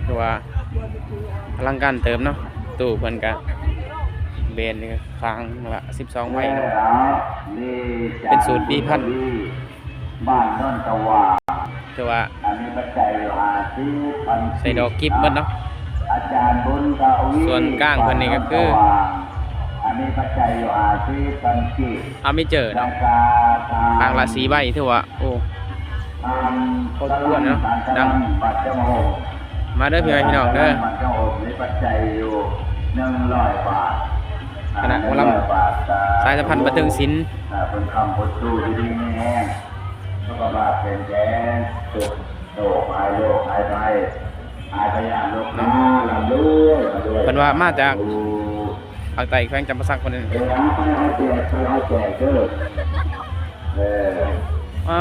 ຖືວ່າອະລັງການເຕີບເນາະ. ຕູ້ເພິ່ນກະເບນຂ້າງລະສິບສອງໃບເນາະ. ເປັນສູດບີພັນ ບ້ານໂນນສະຫວ່າງ ຖືວ່າ ອັນນີ້ປັດໄຈຢູ່ຫ້າສິບພັນ ໃສ່ດອກກິບໝົດເນາະ. ອາຈານບຸນທະວີ ສ່ວນກາງເພິ່ນນີ້ກໍຄື ບ້ານໂນນສະຫວ່າງ ອັນນີ້ປັດໄຈຢູ່ຫ້າສິບພັນກີບ ອາເມເຈີເນາະ ຂ້າງລະສີ່ໃບ ຖືວ່າ ໂອ້ ພໍສົມຄວນເນາະ ດັງ. ມາເດີພີ່ນ້ອງເດີ ຄະນະໝໍລຳສາຍສຳພັນບັນເທີງສິນ ອ່າ ເພິ່ນຄ້ຳເພິ່ນຊູຢູ່ດີມີແຮງ ສຸຂະພາບເຂັ້ມແຂງ ໂລກ ໂລກຫາຍໂລກຫາຍໄພ ຫາຍພະຍາດໂລກ ເນາະ ຮ່ຳລວຍ ເພິ່ນວ່າມາຈາກ ພາກໃຕ້ແຂວງຈຳປາສັກພຸ້ນ. ເອີ ເອົາໄປເອົາແຈກ ໄປເອົາແຈກເດີ ເອີ ອ່າ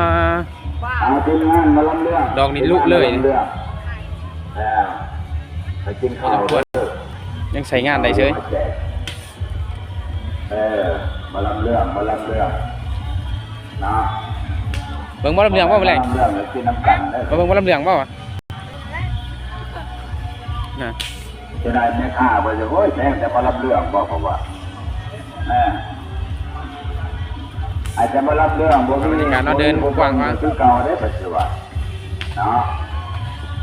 ເອົາທີມງານໝໍລຳເລື່ອງ ດອກນີ້ລຸເລີຍ ເອີ ໄປກິນເຂົ້າເດີ ຍັງໃຊ້ງານໄດ້ເສີຍ. ເອີ ໝໍລຳເລື່ອງ ໝໍລຳເລື່ອງເນາະ ເບິ່ງໝໍລຳເລື່ອງບໍ່ມື້ແລງ ໝໍລຳເລື່ອງກິນນຳກັນເດີ ມາເບິ່ງໝໍລຳເລື່ອງບໍ່ ນະ ຈະໄດ້ແມ່ຄ້າເພິ່ນຈະ ໂອ້ຍ ແພງແຕ່ໝໍລຳເລື່ອງບໍ່ ເພາະວ່າ ເອີ ອາດຈະໝໍລຳເລື່ອງບໍ່ມີ ບັນຍາກາດເນາະ ເດີນກວ້າງຂວາງ ຄືເກົ່າເດ້ ເພິ່ນຊິວ່າ ເນາະ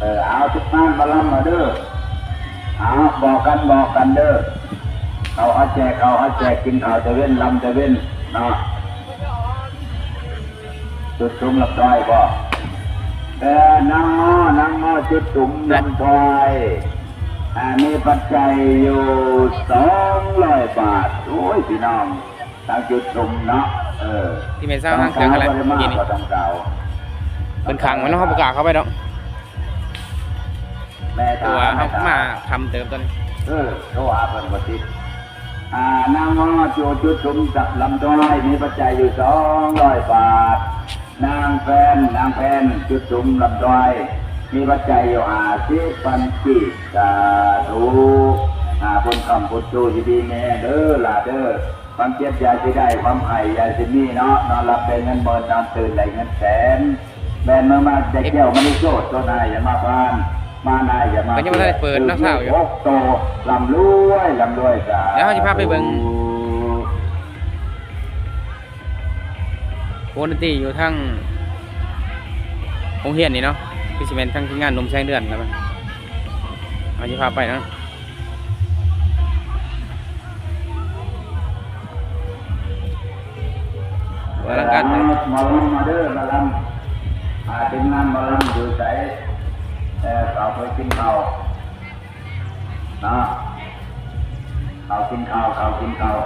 ເອີ ເອົາທຸກງານມາລຳມາເດີ ເອົາ ບອກກັນ ບອກກັນເດີ ເຂົ້າເອົາແຈກ ເຂົ້າເອົາແຈກ ກິນເຂົ້າແຕ່ເວັນ ລຳແຕ່ເວັນເນາະ ຈຸດສຸມລຳທອຍບໍ ເອີ ນາງງໍ ນາງງໍ ຈຸດສຸມລຳທອຍ ອ່າ ມີປັດໄຈຢູ່ສອງຮ້ອຍບາດ ໂອ້ຍ ພີ່ນ້ອງ ທາງຈຸດຊຸມເນາະ ເອີ ທີ່ແມ່ນຊາວຫາງເຄື່ອງຫັ້ນແຫຼະ ນີ້ ນີ້ ເພິ່ນຂັງໄວ້ເນາະ ເຮົາບໍ່ກ້າເຂົ້າໄປດອກ ແມ່ ເພາະວ່າເຮົາມາຄ່ຳເຕີບຕອນນີ້ ເອີ ໂທຫາເພິ່ນບໍ່ຕິດ ອ່າ ນາງງໍ ຈຸ ຈຸດຊຸມລຳທອຍ ມີປັດໄຈຢູ່ສອງຮ້ອຍບາດ ນາງແພນ ນາງແພນ ຈຸດສຸມລຳທອຍ ມີປັດໄຈຢູ່ຫ້າສິບພັນກີບ ສາທຸ ອາ ບຸນຄ້ຳບຸນຊູ ຢູ່ດີມີແຮງເດີຫຼ້າເດີ ຄວາມເຈັບຢ່າຊິໄດ້ ຄວາມໄຂ້ຢ່າຊິມີເນາະ ນອນຫຼັບໄດ້ເງິນໝື່ນ ນອນຕື່ນໄດ້ເງິນແສນ ແມ່ນມາ ມາໄດ້ແກ້ວມະນີໂຊດ ໂຊດຮ້າຍຢ່າມາຜ່ານ ມານຮ້າຍຢ່າມາ ກໍຍັງບໍ່ທັນໄດ້ເປີດເນາະ ຊາວຢູ່ ຫົກໂຕ ລ່ຳລວຍ ລ່ຳລວຍ ສາທຸ ດຽວເຮົາຊິພາໄປເບິ່ງ ວົງດົນຕີຢູ່ທາງໂຮງຮຽນນີ້ເນາະ ຄືຊິແມ່ນທາງທີມງານໜຸ່ມແສງເດືອນນະ ເຮົາຊິພາໄປເນາະ ອະລັງການ ເອີ ໝໍລຳມາເດີ ໝໍລຳ ອ່າ ທີມງານໝໍລຳຢູ່ໃສ ເອີ ເຂົ້າໄປກິນເຂົ້າ ເນາະ ເຂົ້າກິນເຂົ້າ ເຂົ້າກິນເຂົ້າ